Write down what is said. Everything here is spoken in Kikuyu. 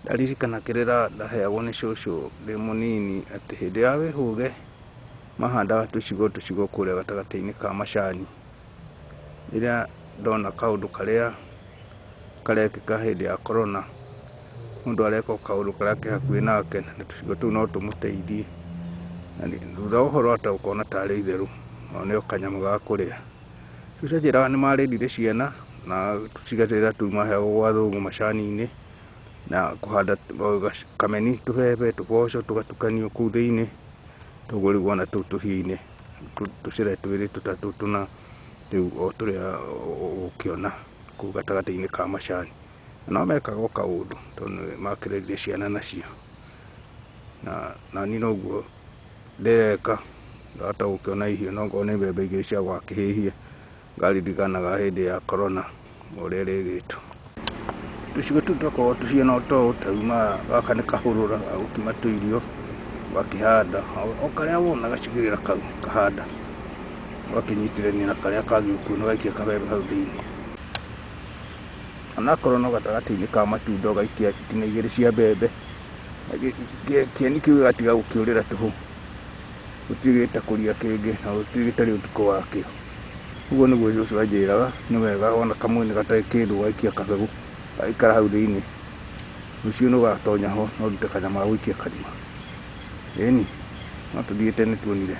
Ndaririkana kĩrĩra ndaheagwo nĩ cũcũ ndĩ mũnini atĩ hĩndĩ ya wĩhũge mahandaga tũcigo tũcigo kũrĩa gatagatĩ-inĩ ka macani. Rĩrĩa ndona kaũndũ karĩa karekĩka hĩndĩ ya korona, mũndũ areka o kaũndũ karĩa ke hakuhĩ nake na tũcigo tũu no tũmũteithie. Na thutha wa ũhoro wahota gũkona tarĩ itherũ, one o kanyamũ ga kũrĩa. Cũcũ anjĩraga nĩ marerire ciana na tũcigĩrĩra tũu maheagwo gwa thũgũ macani-inĩ na kũhanda kameni, tũbebe, tũboco tũgatukanio kũu thĩinĩ, toguo rĩu wona tũu tũhiũ-inĩ, tũcere twĩrĩ tũtatũ tũna, rĩu o tũrĩa ũgũkĩona kũu gatagatĩ-inĩ ka macani. No mekaga o kaũndũ tondũ nĩ makĩrerire ciana nacio. Na naniĩ noguo ndĩreka, ndahota gũkĩona irio no okorwo nĩ mbembe igĩrĩ cia gwakĩhĩhia, ngaririkanaga hĩndĩ ya korona ũrĩa ĩrĩgĩtwo. Tũcigo tũu twakoragwo tũhiana o ta ũũ, ta rĩu gaka nĩ kahũrũra ga gũkima tũirio, ũgakĩhanda o karĩa wona gacigĩrĩra kau ũkahanda, ũgakĩnyitithania na karĩa kangĩ ũkuona ũgaikia kabebe hau thĩinĩ. Onakorwo no gatagatĩ-inĩ ka matunda ũgaikia itina igĩrĩ cia mbembe, kĩeni kĩu gĩgatiga gũkĩũrĩra tũhũ, gũtirĩ gĩtakũria kĩngĩ na gũtirĩ gĩtarĩ ũtukũ wakĩo. Ũguo nĩguo cũcũ anjĩraga, nĩ wega wona kamwena gatarĩ kĩndũ ũgaikia kabegũ, gagaikara hau thĩinĩ, rũciũ nĩ ũgatonya ho na ũrute kanyamũ ga gũikia karima. Ĩni, no tũthiĩ tene tuonire.